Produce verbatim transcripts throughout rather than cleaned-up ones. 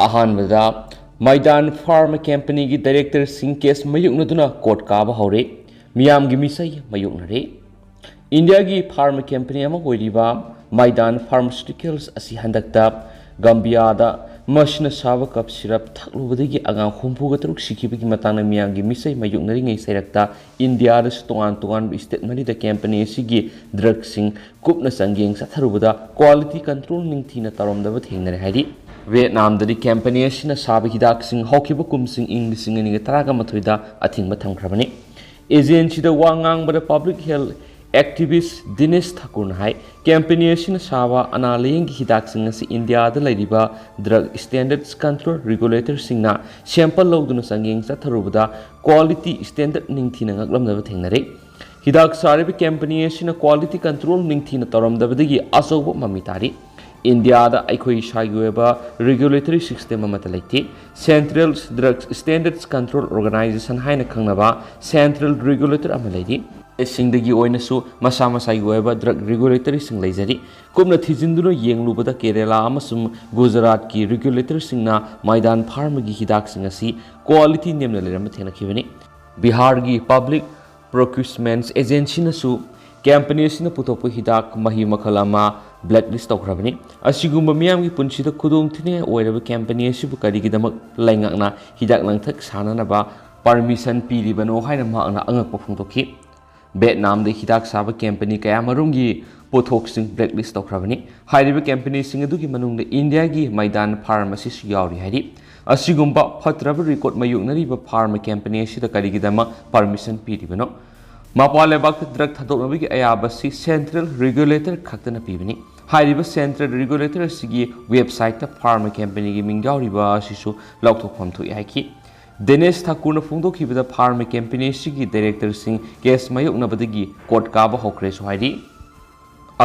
ꯑꯍꯥꯟꯕꯗ, ꯃꯥꯏꯗꯥꯟ ꯐꯥꯔꯃꯥ ꯀꯝꯄꯅꯤꯒꯤ ꯗꯥꯏꯔꯦꯛꯇꯔꯁꯤꯡ case ꯃꯥꯌꯣꯛꯅꯗꯨꯅ court ꯀꯥꯕ ꯍꯧꯔꯦ꯫ ꯃꯤꯌꯥꯝꯒꯤ ꯃꯤꯁꯩ ꯃꯥꯌꯣꯛꯅꯔꯦ꯫ ꯏꯟꯗꯤꯌꯥꯒꯤ ꯐꯥꯔꯃꯥ ꯀꯝꯄꯅꯤ ꯑꯃ ꯑꯣꯏꯔꯤꯕ ꯃꯥꯏꯗꯥꯟ ꯐꯥꯔꯃꯥꯁꯤꯎꯇꯤꯀꯦꯜꯁ ꯑꯁꯤ ꯍꯟꯗꯛꯇ ꯒꯝꯕꯤꯌꯥꯗ ꯃꯁꯤꯅ ꯁꯥꯕ ꯀꯞ ꯁꯤꯔꯞ ꯊꯛꯂꯨꯕꯗꯒꯤ ꯑꯉꯥꯡ ꯍꯨꯝꯐꯨꯒ ꯇꯔꯨꯛ ꯁꯤꯈꯤꯕꯒꯤ ꯃꯇꯥꯡꯗ ꯃꯤꯌꯥꯝꯒꯤ ꯃꯤꯁꯩ ꯃꯥꯌꯣꯛꯅꯔꯤꯉꯩ ꯁꯩꯔꯛꯇ ꯏꯟꯗꯤꯌꯥꯗꯁꯨ ꯇꯣꯉꯥꯟ ꯇꯣꯉꯥꯟꯕ ꯁ꯭ꯇꯦꯠ ꯃꯔꯤꯗ ꯀꯝꯄꯅꯤ ꯑꯁꯤꯒꯤ ꯗ꯭ꯔꯒꯁꯤꯡ ꯀꯨꯞꯅ ꯆꯥꯡꯌꯦꯡ ꯆꯠꯊꯔꯨꯕꯗ ꯀ꯭ꯋꯥꯂꯤꯇꯤ ꯀꯟꯇ꯭ꯔꯣꯜ ꯅꯤꯡꯊꯤꯅ ꯇꯧꯔꯝꯗꯕ ꯊꯦꯡꯅꯔꯦ ꯍꯥꯏꯔꯤ꯫ ꯚꯤꯌꯦꯠꯅꯥꯝꯗꯗꯤ ꯀꯝꯄꯅꯤ ꯑꯁꯤꯅ ꯁꯥꯕ ꯍꯤꯗꯥꯛꯁꯤꯡ ꯍꯧꯈꯤꯕ ꯀꯨꯝꯁꯤꯡ ꯏꯪ ꯂꯤꯁꯤꯡ ꯑꯅꯤꯒ ꯇꯔꯥꯒ ꯃꯥꯊꯣꯏꯗ ꯑꯊꯤꯡꯕ ꯊꯝꯈ꯭ꯔꯕꯅꯤ꯫ ꯑꯦꯖꯦꯟꯁꯤꯗ ꯋꯥ ꯉꯥꯡꯕꯗ ꯄꯕ꯭ꯂꯤꯛ ꯍꯦꯜꯊ ꯑꯦꯛꯇꯤꯚꯤꯁ꯭ꯠ ꯗꯤꯅꯦꯁ ꯊꯥꯀꯨꯔꯅ ꯍꯥꯏ, ꯀꯝꯄꯦꯅꯤ ꯑꯁꯤꯅ ꯁꯥꯕ ꯑꯅꯥ ꯂꯥꯌꯦꯡꯒꯤ ꯍꯤꯗꯥꯛꯁꯤꯡ ꯑꯁꯤ ꯏꯟꯗꯤꯌꯥꯗ ꯂꯩꯔꯤꯕ ꯗ꯭ꯔꯒ ꯁ꯭ꯇꯦꯟꯗꯔꯗꯁ ꯀꯟꯇ꯭ꯔꯣꯜ ꯔꯤꯒꯨꯂꯦꯇꯔꯁꯤꯡꯅ ꯁꯦꯝꯄꯜ ꯂꯧꯗꯨꯅ ꯆꯥꯡꯌꯦꯡ ꯆꯠꯊꯔꯨꯕꯗ ꯀ꯭ꯋꯥꯂꯤꯇꯤ ꯁ꯭ꯇꯦꯟꯗꯔꯗ ꯅꯤꯡꯊꯤꯅ ꯉꯥꯛꯂꯝꯗꯕ ꯊꯦꯡꯅꯔꯦ꯫ ꯍꯤꯗꯥꯛ ꯁꯥꯔꯤꯕ ꯀꯝꯄꯦꯅꯤ ꯑꯁꯤꯅ ꯀ꯭ꯋꯥꯂꯤꯇꯤ ꯀꯟꯇ꯭ꯔꯣꯜ ꯅꯤꯡꯊꯤꯅ ꯇꯧꯔꯝꯗꯕꯗꯒꯤ ꯑꯆꯧꯕ ꯃꯃꯤ ꯇꯥꯔꯤ꯫ ꯏꯟꯗꯤꯌꯥꯗ ꯑꯩꯈꯣꯏ ꯏꯁꯥꯒꯤ ꯑꯣꯏꯕ ꯔꯤꯒꯨꯂꯦꯇꯔꯤ ꯁꯤꯁꯇꯦꯝ ꯑꯃꯠꯇ ꯂꯩꯇꯦ꯫ ꯁꯦꯟꯇ꯭ꯔꯦꯜ ꯗ꯭ꯔꯒ ꯁ꯭ꯇꯦꯟꯗꯔꯗꯁ ꯀꯟꯇ꯭ꯔꯣꯜ ꯑꯣꯔꯒꯅꯥꯏꯖꯦꯁꯟ ꯍꯥꯏꯅ ꯈꯪꯅꯕ ꯁꯦꯟꯇ꯭ꯔꯦꯜ ꯔꯤꯒꯨꯂꯦꯇꯔ ꯑꯃ ꯂꯩꯔꯤ꯫ ꯁꯤꯡꯗꯒꯤ ꯑꯣꯏꯅꯁꯨ ꯃꯁꯥ ꯃꯁꯥꯒꯤ ꯑꯣꯏꯕ ꯗ꯭ꯔꯒ ꯔꯤꯒꯨꯂꯦꯇꯔꯤꯁꯤꯡ ꯂꯩꯖꯔꯤ꯫ ꯀꯨꯞꯅ ꯊꯤꯖꯤꯟꯗꯨꯅ ꯌꯦꯡꯂꯨꯕꯗ ꯀꯦꯔꯦꯂꯥ ꯑꯃꯁꯨꯡ ꯒꯨꯖꯔꯥꯠꯀꯤ ꯔꯤꯒꯨꯂꯦꯇꯔꯁꯤꯡꯅ ꯃꯥꯏꯗꯥꯟ ꯐꯥꯔꯃꯥꯒꯤ ꯍꯤꯗꯥꯛꯁꯤꯡ ꯑꯁꯤ ꯀ꯭ꯋꯥꯂꯤꯇꯤ ꯅꯦꯝꯅ ꯂꯩꯔꯝꯕ ꯊꯦꯡꯅꯈꯤꯕꯅꯤ꯫ ꯕꯤꯍꯥꯔꯒꯤ ꯄꯕ꯭ꯂꯤꯛ ꯄ꯭ꯔꯣꯀ꯭ꯌꯨꯔꯃꯦꯟꯠ ꯑꯦꯖꯦꯟꯁꯤꯅꯁꯨ ꯀꯝꯄꯦꯅꯤ ꯑꯁꯤꯅ ꯄꯨꯊꯣꯛꯄ ꯍꯤꯗꯥꯛ ꯃꯍꯤ ꯃꯈꯜ ꯑꯃ ꯕ꯭ꯂꯦꯛꯂꯤꯁ ꯇꯧꯈ꯭ꯔꯕꯅꯤ꯫ ꯑꯁꯤꯒꯨꯝꯕ ꯃꯤꯌꯥꯝꯒꯤ ꯄꯨꯟꯁꯤꯗ ꯈꯨꯗꯣꯡꯊꯤꯅꯤꯡꯉꯥꯏ ꯑꯣꯏꯔꯕ ꯀꯝꯄꯦꯅꯤ ꯑꯁꯤꯕꯨ ꯀꯔꯤꯒꯤꯗꯃꯛ ꯂꯩꯉꯥꯛꯅ ꯍꯤꯗꯥꯛ ꯂꯥꯡꯊꯛ ꯁꯥꯅꯅꯕ ꯄꯔꯃꯤꯁꯟ ꯄꯤꯔꯤꯕꯅꯣ ꯍꯥꯏꯅ ꯃꯍꯥꯛꯅ ꯑꯉꯛꯄ ꯐꯣꯡꯗꯣꯛꯈꯤ꯫ ꯚꯤꯌꯦꯠꯅꯥꯝꯗ ꯍꯤꯗꯥꯛ ꯁꯥꯕ ꯀꯝꯄꯦꯅꯤ ꯀꯌꯥꯃꯔꯨꯝꯒꯤ ꯄꯣꯠꯊꯣꯛꯁꯤꯡ ꯕ꯭ꯂꯦꯛꯂꯤꯁ ꯇꯧꯈ꯭ꯔꯕꯅꯤ꯫ ꯍꯥꯏꯔꯤꯕ ꯀꯝꯄꯦꯅꯤꯁꯤꯡ ꯑꯗꯨꯒꯤ ꯃꯅꯨꯡꯗ ꯏꯟꯗꯤꯌꯥꯒꯤ ꯃꯥꯏꯗꯥꯟ ꯐꯥꯔꯝ ꯑꯁꯤꯁꯨ ꯌꯥꯎꯔꯤ ꯍꯥꯏꯔꯤ꯫ ꯑꯁꯤꯒꯨꯝꯕ ꯐꯠꯇ꯭ꯔꯕ ꯔꯦꯀꯣꯔꯗ ꯃꯥꯌꯣꯛꯅꯔꯤꯕ ꯐꯥꯔꯃꯥ ꯀꯝꯄꯦꯅꯤ ꯑꯁꯤꯗ ꯀꯔꯤꯒꯤꯗꯃꯛ ꯄꯔꯃꯤꯁꯟ ꯄꯤꯔꯤꯕꯅꯣ? ꯃꯄꯥꯟ ꯂꯩꯕꯥꯛꯇ ꯗ꯭ꯔꯒ ꯊꯥꯗꯣꯛꯅꯕꯒꯤ ꯑꯌꯥꯕ ꯑꯁꯤ ꯁꯦꯟꯇ꯭ꯔꯦꯜ ꯔꯤꯒꯨꯂꯦꯇꯔ ꯈꯛꯇꯅ ꯄꯤꯕꯅꯤ꯫ ꯍꯥꯏꯔꯤꯕ ꯁꯦꯟꯇ꯭ꯔꯦꯜ ꯔꯤꯒꯨꯂꯦꯇꯔ ꯑꯁꯤꯒꯤ ꯋꯦꯕꯁꯥꯏꯠꯇ ꯐꯥꯔꯃꯥ ꯀꯝꯄꯦꯅꯤꯒꯤ ꯃꯤꯡ ꯌꯥꯎꯔꯤꯕ ꯑꯁꯤꯁꯨ ꯂꯧꯊꯣꯛꯐꯝ ꯊꯣꯛꯏ ꯍꯥꯏꯈꯤ꯫ ꯗꯦꯅꯦꯁ ꯊꯥꯀꯨꯔꯅ ꯐꯣꯡꯗꯣꯛꯈꯤꯕꯗ ꯐꯥꯔꯃꯥ ꯀꯝꯄꯦꯅꯤ ꯑꯁꯤꯒꯤ ꯗꯥꯏꯔꯦꯛꯇꯔꯁꯤꯡ ꯀꯦꯁ ꯃꯥꯌꯣꯛꯅꯕꯗꯒꯤ ꯀꯣꯔꯠ ꯀꯥꯕ ꯍꯧꯈ꯭ꯔꯦꯁꯨ ꯍꯥꯏꯔꯤ꯫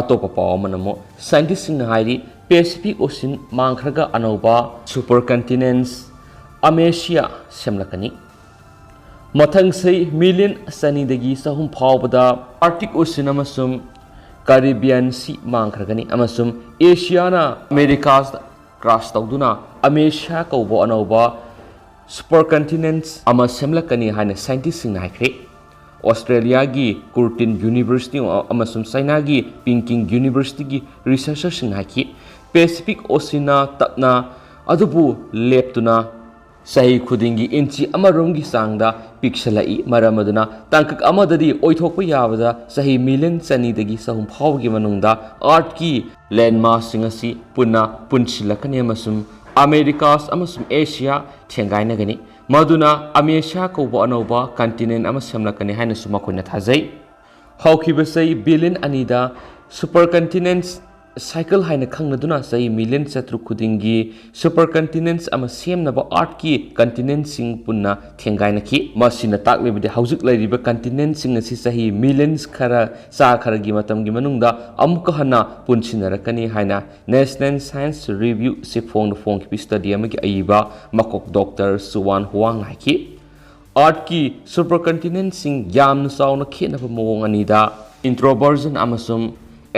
ꯑꯇꯣꯞꯄ ꯄꯥꯎ ꯑꯃꯅ ꯑꯃꯨꯛ ꯁꯥꯏꯟꯇꯤꯁꯁꯤꯡꯅ ꯍꯥꯏꯔꯤ, ꯄꯦꯁꯤꯐꯤꯛ ꯑꯣꯁꯤꯟ ꯃꯥꯡꯈ꯭ꯔꯒ ꯑꯅꯧꯕ ꯁꯨꯄꯔ ꯀꯟꯇꯤꯅꯦꯟꯠ ꯑꯃꯦꯁꯤꯌꯥ ꯁꯦꯝꯂꯛꯀꯅꯤ꯫ ꯃꯊꯪ ꯆꯍꯤ ꯃꯤꯂꯤꯌꯟ ꯆꯅꯤꯗꯒꯤ ꯆꯍꯨꯝ ꯐꯥꯎꯕꯗ ꯑꯥꯔꯛꯇꯤꯛ ꯑꯣꯁꯤꯟ ꯑꯃꯁꯨꯡ ꯀꯔꯤꯕꯤꯌꯟ ꯁꯤ ꯃꯥꯡꯈ꯭ꯔꯒꯅꯤ ꯑꯃꯁꯨꯡ ꯑꯦꯁꯤꯌꯥꯅ ꯑꯃꯦꯔꯤꯀꯥꯁ ꯀ꯭ꯔꯥꯁ ꯇꯧꯗꯨꯅ ꯑꯃꯦꯁꯤꯌꯥ ꯀꯧꯕ ꯑꯅꯧꯕ ꯁꯨꯄꯔ ꯀꯟꯇꯤꯅꯦꯟꯠ ꯑꯃ ꯁꯦꯝꯂꯛꯀꯅꯤ ꯍꯥꯏꯅ ꯁꯥꯏꯟꯇꯤꯁꯁꯤꯡꯅ ꯍꯥꯏꯈ꯭ꯔꯦ꯫ ꯑꯣꯁꯇ꯭ꯔꯦꯂꯤꯌꯥꯒꯤ ꯀꯨꯔꯇꯤꯟ ꯌꯨꯅꯤꯚꯔꯁꯤꯇꯤ ꯑꯃꯁꯨꯡ ꯆꯥꯏꯅꯥꯒꯤ ꯄꯤꯡꯀꯤꯡ ꯌꯨꯅꯤꯚꯔꯁꯤꯇꯤꯒꯤ ꯔꯤꯁꯔꯆꯔꯁꯤꯡꯅ ꯍꯥꯏꯈꯤ, ꯄꯦꯁꯤꯐꯤꯛ ꯑꯣꯁꯤꯟꯅ ꯇꯞꯅ ꯑꯗꯨꯕꯨ ꯂꯦꯞꯇꯨꯅ ꯆꯍꯤ ꯈꯨꯗꯤꯡꯒꯤ ꯏꯟꯆꯤ ꯑꯃꯔꯣꯝꯒꯤ ꯆꯥꯡꯗ ꯄꯤꯛꯁꯤꯜꯂꯛꯏ꯫ ꯃꯔꯝ ꯑꯗꯨꯅ ꯇꯥꯡꯀꯛ ꯑꯃꯗꯗꯤ ꯑꯣꯏꯊꯣꯛꯄ ꯌꯥꯕꯗ ꯆꯍꯤ ꯃꯤꯂꯤꯌꯟ ꯆꯅꯤꯗꯒꯤ ꯆꯍꯨꯝ ꯐꯥꯎꯕꯒꯤ ꯃꯅꯨꯡꯗ ꯑꯥꯔꯠꯀꯤ ꯂꯦꯟꯃꯥꯁꯁꯤꯡ ꯑꯁꯤ ꯄꯨꯟꯅ ꯄꯨꯟꯁꯤꯜꯂꯛꯀꯅꯤ ꯑꯃꯁꯨꯡ ꯑꯃꯦꯔꯤꯀꯥꯁ ꯑꯃꯁꯨꯡ ꯑꯦꯁꯤꯌꯥ ꯊꯦꯡꯒꯥꯏꯅꯒꯅꯤ꯫ ꯃꯗꯨꯅ ꯑꯃꯦꯁꯤꯌꯥ ꯀꯧꯕ ꯑꯅꯧꯕ ꯀꯟꯇꯤꯅꯦꯟ ꯑꯃ ꯁꯦꯝꯂꯛꯀꯅꯤ ꯍꯥꯏꯅꯁꯨ ꯃꯈꯣꯏꯅ ꯊꯥꯖꯩ꯫ ꯍꯧꯈꯤꯕ ꯆꯍꯤ ꯕꯤꯂꯤꯌꯟ ꯑꯅꯤꯗ ꯁꯨꯄꯔ ꯀꯟꯇꯤꯅꯦꯟꯠ ꯁꯥꯏꯀꯜ ꯍꯥꯏꯅ ꯈꯪꯅꯗꯨꯅ ꯆꯍꯤ ꯃꯤꯂꯤꯌꯟ ꯆꯥꯇ꯭ꯔꯨꯛ ꯈꯨꯗꯤꯡꯒꯤ ꯁꯨꯄꯔ ꯀꯟꯇꯤꯅꯦꯟꯠ ꯑꯃ ꯁꯦꯝꯅꯕ ꯑꯥꯔꯠꯀꯤ ꯀꯟꯇꯤꯅꯦꯟꯠꯁꯤꯡ ꯄꯨꯟꯅ ꯊꯦꯡꯒꯥꯏꯅꯈꯤ꯫ ꯃꯁꯤꯅ ꯇꯥꯛꯂꯤꯕꯗꯤ ꯍꯧꯖꯤꯛ ꯂꯩꯔꯤꯕ ꯀꯟꯇꯤꯅꯦꯟꯠꯁꯤꯡ ꯑꯁꯤ ꯆꯍꯤ ꯃꯤꯂꯤꯌꯟ ꯈꯔ, ꯆꯥ ꯈꯔꯒꯤ ꯃꯇꯝꯒꯤ ꯃꯅꯨꯡꯗ ꯑꯃꯨꯛꯀ ꯍꯟꯅ ꯄꯨꯟꯁꯤꯟꯅꯔꯛꯀꯅꯤ ꯍꯥꯏꯅ ꯅꯦꯁꯅꯦꯜ ꯁꯥꯏꯟꯁ ꯔꯤꯚ꯭ꯌꯨ ꯁꯤꯐꯣꯡꯗ ꯐꯣꯡꯈꯤꯕ ꯁ꯭ꯇꯗꯤ ꯑꯃꯒꯤ ꯑꯏꯕ ꯃꯀꯣꯛ ꯗꯣꯛꯇꯔ ꯁꯨꯋꯥꯟ ꯍꯨꯋꯥꯡꯅ ꯍꯥꯏꯈꯤ꯫ ꯑꯥꯔꯠꯀꯤ ꯁꯨꯄꯔ ꯀꯟꯇꯤꯅꯦꯟꯠꯁꯤꯡ ꯌꯥꯝꯅ ꯆꯥꯎꯅ ꯈꯦꯠꯅꯕ ꯃꯑꯣꯡ ꯑꯅꯤꯗ, ꯏꯟꯇ꯭ꯔꯣꯚꯔꯖꯟ ꯑꯃꯁꯨꯡ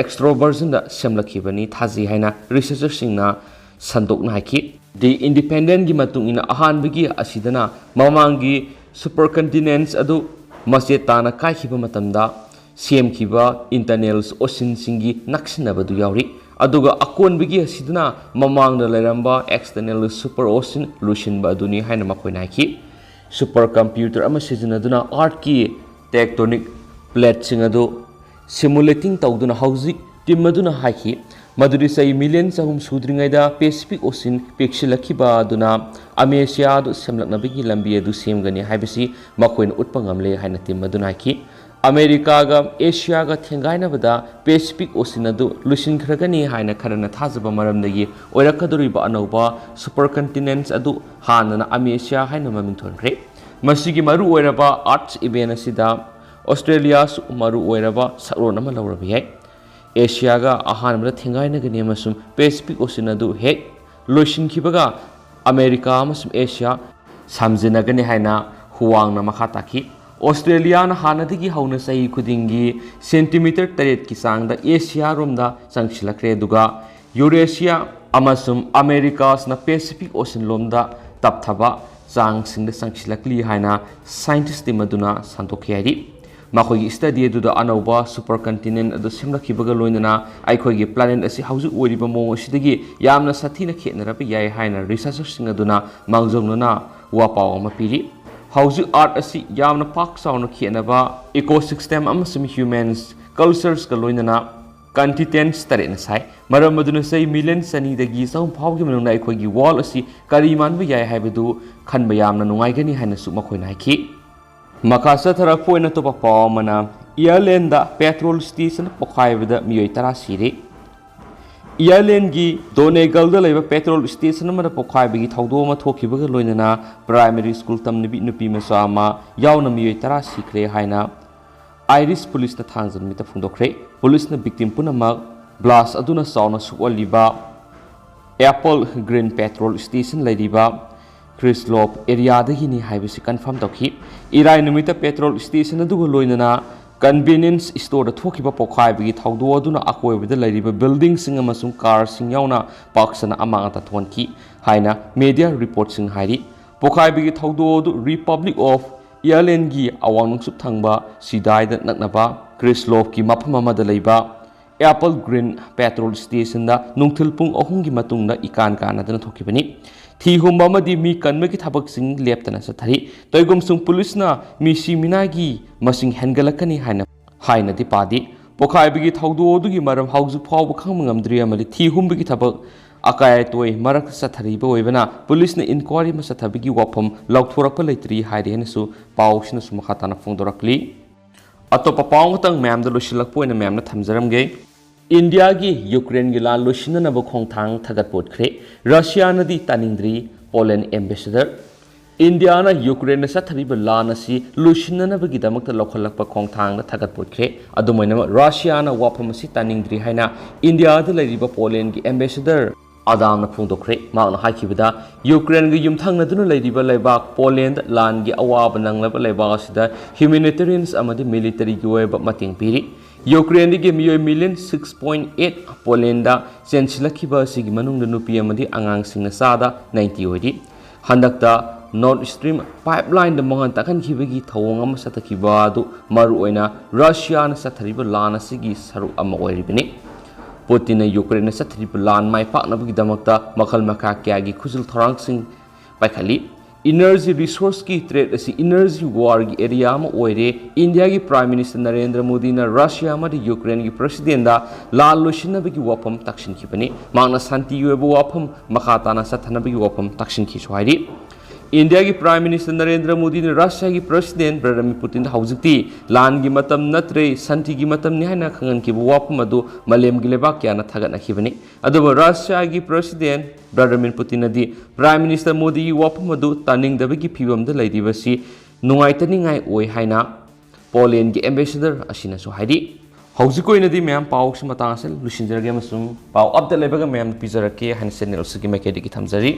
ꯑꯦꯛꯁꯇ꯭ꯔꯣꯚꯔꯖꯟꯗ ꯁꯦꯝꯂꯛꯈꯤꯕꯅꯤ ꯊꯥꯖꯩ ꯍꯥꯏꯅ ꯔꯤꯁꯔꯆꯔꯁꯤꯡꯅ ꯁꯟꯗꯣꯛꯅ ꯍꯥꯏꯈꯤ꯫ ꯗꯤ ꯏꯟꯗꯤꯄꯦꯟꯗꯦꯟꯒꯤ ꯃꯇꯨꯡ ꯏꯟꯅ ꯑꯍꯥꯟꯕꯒꯤ ꯑꯁꯤꯗꯅ ꯃꯃꯥꯡꯒꯤ ꯁꯨꯄꯔ ꯀꯟꯇꯤꯅꯦꯟꯠ ꯑꯗꯨ ꯃꯆꯦꯠ ꯇꯥꯅ ꯀꯥꯏꯈꯤꯕ ꯃꯇꯝꯗ ꯁꯦꯝꯈꯤꯕ ꯏꯟꯇꯔꯅꯦꯜ ꯑꯣꯁꯤꯟꯁꯤꯡꯒꯤ ꯅꯛꯁꯤꯟꯅꯕꯗꯨ ꯌꯥꯎꯔꯤ꯫ ꯑꯗꯨꯒ ꯑꯀꯣꯟꯕꯒꯤ ꯑꯁꯤꯗꯅ ꯃꯃꯥꯡꯗ ꯂꯩꯔꯝꯕ ꯑꯦꯛꯁꯇꯔꯅꯦꯜ ꯁꯨꯄꯔ ꯑꯣꯁꯤꯟ ꯂꯣꯏꯁꯤꯟꯕ ꯑꯗꯨꯅꯤ ꯍꯥꯏꯅ ꯃꯈꯣꯏꯅ ꯍꯥꯏꯈꯤ꯫ ꯁꯨꯄꯔ ꯀꯝꯄ꯭ꯌꯨꯇꯔ ꯑꯃ ꯁꯤꯖꯤꯟꯅꯗꯨꯅ ꯑꯥꯔꯠꯀꯤ ꯇꯦꯛꯇꯣꯅꯤꯛ ꯄ꯭ꯂꯦꯠꯁꯤꯡ ꯑꯗꯨ ꯁꯤꯃꯨꯂꯦꯇꯤꯡ ꯇꯧꯗꯨꯅ ꯍꯧꯖꯤꯛ ꯇꯤꯝ ꯑꯗꯨꯅ ꯍꯥꯏꯈꯤ ꯃꯗꯨꯗꯤ ꯆꯍꯤ ꯃꯤꯂꯤꯌꯟ ꯆꯍꯨꯝ ꯁꯨꯗ꯭ꯔꯤꯉꯩꯗ ꯄꯦꯁꯤꯐꯤꯛ ꯑꯣꯁꯤꯟ ꯄꯤꯛꯁꯤꯜꯂꯛꯈꯤꯕ ꯑꯗꯨꯅ ꯑꯃꯦꯁꯤꯌꯥ ꯑꯗꯨ ꯁꯦꯝꯂꯛꯅꯕꯒꯤ ꯂꯝꯕꯤ ꯑꯗꯨ ꯁꯦꯝꯒꯅꯤ ꯍꯥꯏꯕꯁꯤ ꯃꯈꯣꯏꯅ ꯎꯠꯄ ꯉꯝꯂꯦ ꯍꯥꯏꯅ ꯇꯤꯝ ꯑꯗꯨꯅ ꯍꯥꯏꯈꯤ꯫ ꯑꯃꯦꯔꯤꯀꯥꯒ ꯑꯦꯁꯤꯌꯥꯒ ꯊꯦꯡꯒꯥꯏꯅꯕꯗ ꯄꯦꯁꯤꯐꯤꯛ ꯑꯣꯁꯤꯟ ꯑꯗꯨ ꯂꯣꯏꯁꯤꯟꯈ꯭ꯔꯒꯅꯤ ꯍꯥꯏꯅ ꯈꯔꯅ ꯊꯥꯖꯕ ꯃꯔꯝꯗꯒꯤ ꯑꯣꯏꯔꯛꯀꯗꯧꯔꯤꯕ ꯑꯅꯧꯕ ꯁꯨꯄꯔ ꯀꯟꯇꯤꯅꯦꯟꯠ ꯑꯗꯨ ꯍꯥꯟꯅꯅ ꯑꯃꯦꯁꯤꯌꯥ ꯍꯥꯏꯅ ꯃꯃꯤꯡ ꯊꯣꯟꯈ꯭ꯔꯦ꯫ ꯃꯁꯤꯒꯤ ꯃꯔꯨꯑꯣꯏꯔꯕ ꯑꯥꯔꯠꯁ ꯏꯚꯦꯟ ꯑꯁꯤꯗ ꯑꯣꯁꯇ꯭ꯔꯦꯂꯤꯌꯥꯁꯨ ꯃꯔꯨꯑꯣꯏꯔꯕ ꯁꯛꯂꯣꯟ ꯑꯃ ꯂꯧꯔꯕ ꯌꯥꯏ꯫ ꯑꯦꯁꯤꯌꯥꯒ ꯑꯍꯥꯟꯕꯗ ꯊꯦꯡꯒꯥꯏꯅꯒꯅꯤ ꯑꯃꯁꯨꯡ ꯄꯦꯁꯤꯐꯤꯛ ꯑꯣꯁꯤꯟ ꯑꯗꯨ ꯍꯦꯛ ꯂꯣꯏꯁꯤꯟꯈꯤꯕꯒ ꯑꯃꯦꯔꯤꯀꯥ ꯑꯃꯁꯨꯡ ꯑꯦꯁꯤꯌꯥ ꯁꯝꯖꯤꯟꯅꯒꯅꯤ ꯍꯥꯏꯅ ꯍꯨꯋꯥꯡꯅ ꯃꯈꯥ ꯇꯥꯈꯤ꯫ ꯑꯣꯁꯇ꯭ꯔꯦꯂꯤꯌꯥꯅ ꯍꯥꯟꯅꯗꯒꯤ ꯍꯧꯅ ꯆꯍꯤ ꯈꯨꯗꯤꯡꯒꯤ ꯁꯦꯟꯇꯤꯃꯤꯇꯔ ꯇꯔꯦꯠꯀꯤ ꯆꯥꯡꯗ ꯑꯦꯁꯤꯌꯥꯔꯣꯝꯗ ꯆꯪꯁꯤꯜꯂꯛꯈ꯭ꯔꯦ, ꯑꯗꯨꯒ ꯌꯨꯔꯦꯁꯤꯌꯥ ꯑꯃꯁꯨꯡ ꯑꯃꯦꯔꯤꯀꯥꯁꯅ ꯄꯦꯁꯤꯐꯤꯛ ꯑꯣꯁꯤꯟ ꯂꯣꯝꯗ ꯇꯞꯊꯕ ꯆꯥꯡꯁꯤꯡꯗ ꯆꯪꯁꯤꯜꯂꯛꯂꯤ ꯍꯥꯏꯅ scientist team ꯑꯗꯨꯅ ꯁꯟꯗꯣꯛꯈꯤ ꯍꯥꯏꯔꯤ꯫ ꯃꯈꯣꯏꯒꯤ study ꯑꯗꯨꯗ ꯑꯅꯧꯕ supercontinent ꯑꯗꯨ ꯁꯦꯝꯂꯛꯈꯤꯕꯒ ꯂꯣꯏꯅꯅ ꯑꯩꯈꯣꯏꯒꯤ planet ꯑꯁꯤ ꯍꯧꯖꯤꯛ ꯑꯣꯏꯔꯤꯕ ꯃꯑꯣꯡ ꯑꯁꯤꯗꯒꯤ ꯌꯥꯝꯅ ꯁꯥꯊꯤꯅ ꯈꯦꯠꯅꯔꯛꯄ ꯌꯥꯏ ꯍꯥꯏꯅ researcher ꯁꯤꯡ ꯑꯗꯨꯅ ꯃꯥꯡꯖꯧꯅꯅ ꯋꯥꯄꯥꯎ ꯑꯃ ꯄꯤꯔꯤ꯫ ꯍꯧꯖꯤꯛ Earth ꯑꯁꯤ ꯌꯥꯝꯅ ꯄꯥꯛ ꯆꯥꯎꯅ ꯈꯦꯠꯅꯕ ecosystem ꯑꯃꯁꯨꯡ humans cultures ꯀ ꯂꯣꯏꯅꯅ continents ꯇꯔꯦꯠꯅ ꯁꯥꯏ꯫ ꯃꯔꯝ ꯑꯗꯨꯅ ꯆꯍꯤ million ꯆꯅꯤꯗꯒꯤ ꯆꯍꯨꯝ ꯐꯥꯎꯒꯤ ꯃꯅꯨꯡꯗ ꯑꯩꯈꯣꯏꯒꯤ world ꯑꯁꯤ ꯀꯔꯤ ꯃꯥꯟꯕ ꯌꯥꯏ ꯍꯥꯏꯕꯗꯨ ꯈꯟꯕ ꯌꯥꯝꯅ ꯅꯨꯡꯉꯥꯏꯒꯅꯤ ꯍꯥꯏꯅꯁꯨ ꯃꯈꯣꯏꯅ ꯍꯥꯏꯈꯤ꯫ ꯃꯈꯥ ꯆꯠꯊꯔꯛꯄ ꯑꯣꯏꯅ ꯑꯇꯣꯞꯄ ꯄꯥꯎ ꯑꯃꯅ, Ireland ꯗ petrol station ꯄꯣꯈꯥꯏꯕꯗ ꯃꯤꯑꯣꯏ ꯇꯔꯥ ꯁꯤꯔꯦ꯫ Ireland ꯒꯤ Donegal ꯗ ꯂꯩꯕ petrol station ꯑꯃꯗ ꯄꯣꯈꯥꯏꯕꯒꯤ ꯊꯧꯗꯣꯛ ꯑꯃ ꯊꯣꯛꯈꯤꯕꯒ ꯂꯣꯏꯅꯅ primary school ꯇꯝꯂꯤꯕꯤ ꯅꯨꯄꯤ ꯃꯆꯥ ꯑꯃ ꯌꯥꯎꯅ ꯃꯤꯑꯣꯏ ꯇꯔꯥ ꯁꯤꯈ꯭ꯔꯦ ꯍꯥꯏꯅ Irish police ꯅ ꯊꯥꯡꯖ ꯅꯨꯃꯤꯠꯇ ꯐꯣꯡꯗꯣꯛꯈ꯭ꯔꯦ꯫ Police ꯅ victim ꯄꯨꯝꯅꯃꯛ blast ꯑꯗꯨꯅ ꯆꯥꯎꯅ ꯁꯣꯛꯍꯜꯂꯤꯕ Applegreen petrol station ꯂꯩꯔꯤꯕ Crislope area ꯗꯒꯤꯅꯤ ꯍꯥꯏꯕꯁꯤ confirm ꯇꯧꯈꯤ꯫ ꯏꯔꯥꯏ ꯅꯨꯃꯤꯠꯇ petrol station ꯑꯗꯨꯒ ꯂꯣꯏꯅꯅ convenience store ꯗ ꯊꯣꯛꯈꯤꯕ ꯄꯣꯈꯥꯏꯕꯒꯤ ꯊꯧꯗꯣꯛ ꯑꯗꯨꯅ ꯑꯀꯣꯏꯕꯗ ꯂꯩꯔꯤꯕ building ꯁꯤꯡ ꯑꯃꯁꯨꯡ car ꯁꯤꯡ ꯌꯥꯎꯅ ꯄꯥꯛ ꯁꯟꯅ ꯑꯃꯥꯡ ꯑꯇꯥ ꯊꯣꯛꯍꯟꯈꯤ ꯍꯥꯏꯅ media report ꯁꯤꯡ ꯍꯥꯏꯔꯤ꯫ ꯄꯣꯈꯥꯏꯕꯒꯤ ꯊꯧꯗꯣꯛ ꯑꯗꯨ Republic of Ireland ꯒꯤ ꯑꯋꯥꯡ ꯅꯣꯡꯆꯨꯞ ꯊꯪꯕ ꯁꯤꯗꯥꯏꯗ ꯅꯛꯅꯕ Crislope ꯀꯤ ꯃꯐꯝ ꯑꯃꯗ ꯂꯩꯕ Applegreen petrol station ꯗ ꯅꯨꯡꯊꯤꯜ ꯄꯨꯡ ꯑꯍꯨꯝꯒꯤ ꯃꯇꯨꯡꯗ ꯏꯀꯥꯟ ꯀꯥꯟꯅꯗꯅ ꯊꯣꯛꯈꯤꯕꯅꯤ꯫ ꯊꯤ ꯍꯨꯝꯕ ꯑꯃꯗꯤ ꯃꯤ ꯀꯟꯕꯒꯤ ꯊꯕꯛꯁꯤꯡ ꯂꯦꯞꯇꯅ ꯆꯠꯊꯔꯤ꯫ ꯇꯣꯏꯒꯨꯝꯁꯨꯡ police ꯅ ꯃꯤꯁꯤ ꯃꯤꯅꯥꯒꯤ ꯃꯁꯤꯡ ꯍꯦꯟꯒꯠꯂꯛꯀꯅꯤ ꯍꯥꯏꯅ ꯍꯥꯏꯅꯗꯤ ꯄꯥꯗꯦ꯫ ꯄꯣꯈꯥꯏꯕꯒꯤ ꯊꯧꯗꯣꯛ ꯑꯗꯨꯒꯤ ꯃꯔꯝ ꯍꯧꯖꯤꯛ ꯐꯥꯎꯕ ꯈꯪꯕ ꯉꯝꯗ꯭ꯔꯤ ꯑꯃꯗꯤ ꯊꯤ ꯍꯨꯝꯕꯒꯤ ꯊꯕꯛ ꯑꯀꯥꯏ ꯑꯇꯣꯏ ꯃꯔꯛꯇ ꯆꯠꯊꯔꯤꯕ ꯑꯣꯏꯕꯅ police ꯅ inquiry ꯑꯃ ꯆꯠꯊꯕꯒꯤ ꯋꯥꯐꯝ ꯂꯥꯎꯊꯣꯔꯛꯄ ꯂꯩꯇ꯭ꯔꯤ ꯍꯥꯏꯔꯤ ꯍꯥꯏꯅꯁꯨ ꯄꯥꯎꯁꯤꯅꯁꯨ ꯃꯈꯥ ꯇꯥꯅ ꯐꯣꯡꯗꯣꯔꯛꯂꯤ꯫ ꯑꯇꯣꯞꯄ ꯄꯥꯎ ꯑꯃꯇꯪ ꯃꯌꯥꯝꯗ ꯂꯣꯏꯁꯤꯜꯂꯛꯄ ꯑꯣꯏꯅ ꯃꯌꯥꯝꯅ ꯊꯝꯖꯔꯝꯒꯦ꯫ ꯏꯟꯗꯤꯌꯥꯒꯤ ꯌꯨꯀ꯭ꯔꯦꯟꯒꯤ ꯂꯥꯟ ꯂꯣꯏꯁꯤꯟꯅꯅꯕ ꯈꯣꯡꯊꯥꯡ ꯊꯥꯒꯠꯄ ꯎꯠꯈ꯭ꯔꯦ꯫ ꯔꯁꯤꯌꯥꯅꯗꯤ ꯇꯥꯅꯤꯡꯗ꯭ꯔꯤ, ꯄꯣꯂꯦꯟ ambassador꯫ ꯏꯟꯗꯤꯌꯥꯅ ꯌꯨꯀ꯭ꯔꯦꯟꯗ ꯆꯠꯊꯔꯤꯕ ꯂꯥꯟ ꯑꯁꯤ ꯂꯣꯏꯁꯤꯟꯅꯅꯕꯒꯤꯗꯃꯛꯇ ꯂꯧꯈꯠꯂꯛꯄ ꯈꯣꯡꯊꯥꯡꯗ ꯊꯥꯒꯠꯄ ꯎꯠꯈ꯭ꯔꯦ꯫ ꯑꯗꯨꯝ ꯑꯣꯏꯅꯃꯛ, ꯔꯁꯤꯌꯥꯅ ꯋꯥꯐꯝ ꯑꯁꯤ ꯇꯥꯅꯤꯡꯗ꯭ꯔꯤ ꯍꯥꯏꯅ ꯏꯟꯗꯤꯌꯥꯗ ꯂꯩꯔꯤꯕ ꯄꯣꯂꯦꯟꯒꯤ ambassador ꯑꯗꯥꯝꯅ ꯐꯣꯡꯗꯣꯛꯈ꯭ꯔꯦ꯫ ꯃꯍꯥꯛꯅ ꯍꯥꯏꯈꯤꯕꯗ, ꯌꯨꯀ꯭ꯔꯦꯟꯒ ꯌꯨꯝꯊꯪꯅꯗꯨꯅ ꯂꯩꯔꯤꯕ ꯂꯩꯕꯥꯛ ꯄꯣꯂꯦꯟꯗ ꯂꯥꯟꯒꯤ ꯑꯋꯥꯕ ꯅꯪꯂꯕ ꯂꯩꯕꯥꯛ ꯑꯁꯤꯗ humanitarians ꯑꯃꯗꯤ military ꯒꯤ ꯑꯣꯏꯕ ꯃꯇꯦꯡ ꯄꯤꯔꯤ꯫ ꯌꯨꯀ꯭ꯔꯦꯟꯗꯒꯤ ꯃꯤꯑꯣꯏ ꯃꯤꯂꯤꯌꯟ ꯁꯤꯛꯁ ꯄꯣꯏꯟ ꯑꯩꯠ ꯄꯣꯂꯦꯟꯗ ꯆꯦꯟꯁꯤꯜꯂꯛꯈꯤꯕ ꯑꯁꯤꯒꯤ ꯃꯅꯨꯡꯗ ꯅꯨꯄꯤ ꯑꯃꯗꯤ ꯑꯉꯥꯡꯁꯤꯡꯅ ꯆꯥꯗ ꯅꯥꯏꯟꯇꯤ ꯑꯣꯏꯔꯤ꯫ ꯍꯟꯗꯛꯇ ꯅꯣꯔꯠ ꯁ꯭ꯇ꯭ꯔꯤꯝ ꯄꯥꯏꯞꯂꯥꯏꯟꯗ ꯃꯉꯥꯜ ꯇꯥꯛꯍꯟꯈꯤꯕꯒꯤ ꯊꯧꯑꯣꯡ ꯑꯃ ꯆꯠꯊꯈꯤꯕ ꯑꯗꯨ ꯃꯔꯨꯑꯣꯏꯅ ꯔꯁꯤꯌꯥꯅ ꯆꯠꯊꯔꯤꯕ ꯂꯥꯟ ꯑꯁꯤꯒꯤ ꯁꯔꯨꯛ ꯑꯃ ꯑꯣꯏꯔꯤꯕꯅꯤ꯫ ꯄꯨꯇꯤꯟꯅ ꯌꯨꯀ꯭ꯔꯦꯟꯅ ꯆꯠꯊꯔꯤꯕ ꯂꯥꯟ ꯃꯥꯏ ꯄꯥꯛꯅꯕꯒꯤꯗꯃꯛꯇ ꯃꯈꯜ ꯃꯈꯥ ꯀꯌꯥꯒꯤ ꯈꯨꯖꯤꯜ ꯊꯧꯔꯥꯡꯁꯤꯡ ꯄꯥꯏꯈꯠꯂꯤ꯫ ꯏꯅꯔꯖꯤ ꯔꯤꯁꯣꯔꯁꯀꯤ ꯊ꯭ꯔꯦꯠ ꯑꯁꯤ ꯏꯅꯔꯖꯤ ꯋꯥꯔꯒꯤ ꯑꯦꯔꯤꯌꯥ ꯑꯃ ꯑꯣꯏꯔꯦ꯫ ꯏꯟꯗꯤꯌꯥꯒꯤ ꯄ꯭ꯔꯥꯏꯝ ꯃꯤꯅꯤꯁꯇꯔ ꯅꯔꯦꯟꯗ꯭ꯔ ꯃꯣꯗꯤꯅ ꯔꯁꯤꯌꯥ ꯑꯃꯗꯤ ꯌꯨꯀ꯭ꯔꯦꯟꯒꯤ ꯄ꯭ꯔꯦꯁꯤꯗꯦꯟꯗ ꯂꯥꯟ ꯂꯣꯏꯁꯤꯟꯅꯕꯒꯤ ꯋꯥꯐꯝ ꯇꯥꯛꯁꯤꯟꯈꯤꯕꯅꯤ꯫ ꯃꯍꯥꯛꯅ ꯁꯥꯟꯇꯤꯒꯤ ꯑꯣꯏꯕ ꯋꯥꯐꯝ ꯃꯈꯥ ꯇꯥꯅ ꯆꯠꯊꯅꯕꯒꯤ ꯋꯥꯐꯝ ꯇꯥꯛꯁꯤꯟꯈꯤꯁꯨ ꯍꯥꯏꯔꯤ꯫ ꯏꯟꯗꯤꯌꯥꯒꯤ ꯄ꯭ꯔꯥꯏꯝ ꯃꯤꯅꯤꯁꯇꯔ ꯅꯔꯦꯟꯗ꯭ꯔ ꯃꯣꯗꯤꯅ ꯔꯁꯤꯌꯥꯒꯤ ꯄ꯭ꯔꯦꯁꯤꯗꯦꯟ ꯚ꯭ꯂꯥꯗꯤꯃꯤꯔ ꯄꯨꯇꯤꯟꯗ ꯍꯧꯖꯤꯛꯇꯤ ꯂꯥꯟꯒꯤ ꯃꯇꯝ ꯅꯠꯇ꯭ꯔꯦ, ꯁꯥꯟꯇꯤꯒꯤ ꯃꯇꯝꯅꯤ ꯍꯥꯏꯅ ꯈꯪꯍꯟꯈꯤꯕ ꯋꯥꯐꯝ ꯑꯗꯨ ꯃꯥꯂꯦꯝꯒꯤ ꯂꯩꯕꯥꯛ ꯀꯌꯥꯅ ꯊꯥꯒꯠꯅꯈꯤꯕꯅꯤ꯫ ꯑꯗꯨꯕꯨ ꯔꯁꯤꯌꯥꯒꯤ ꯄ꯭ꯔꯦꯁꯤꯗꯦꯟ ꯚ꯭ꯂꯥꯗꯤꯃꯤꯔ ꯄꯨꯇꯤꯟꯅꯗꯤ ꯄ꯭ꯔꯥꯏꯝ ꯃꯤꯅꯤꯁꯇꯔ ꯃꯣꯗꯤꯒꯤ ꯋꯥꯐꯝ ꯑꯗꯨ ꯇꯥꯅꯤꯡꯗꯕꯒꯤ ꯐꯤꯚꯝꯗ ꯂꯩꯔꯤꯕꯁꯤ ꯅꯨꯡꯉꯥꯏꯇꯅꯤꯡꯉꯥꯏ ꯑꯣꯏ ꯍꯥꯏꯅ ꯄꯣꯂꯦꯟꯒꯤ ꯑꯦꯝꯕꯦꯁꯦꯗꯔ ꯑꯁꯤꯅꯁꯨ ꯍꯥꯏꯔꯤ꯫ ꯍꯧꯖꯤꯛ ꯑꯣꯏꯅꯗꯤ ꯃꯌꯥꯝ ꯄꯥꯎꯁꯤ ꯃꯇꯥꯡ ꯑꯁꯤꯗ ꯂꯣꯏꯁꯤꯟꯖꯔꯒꯦ ꯑꯃꯁꯨꯡ ꯄꯥꯎ ꯑꯞꯗꯦꯠ ꯂꯩꯕꯒ ꯃꯌꯥꯝ ꯄꯤꯖꯔꯛꯀꯦ ꯍꯥꯏꯅ ꯆꯦꯅꯦꯜ ꯑꯁꯤꯒꯤ ꯃꯥꯏꯀꯩꯗꯒꯤ ꯊꯝꯖꯔꯤ꯫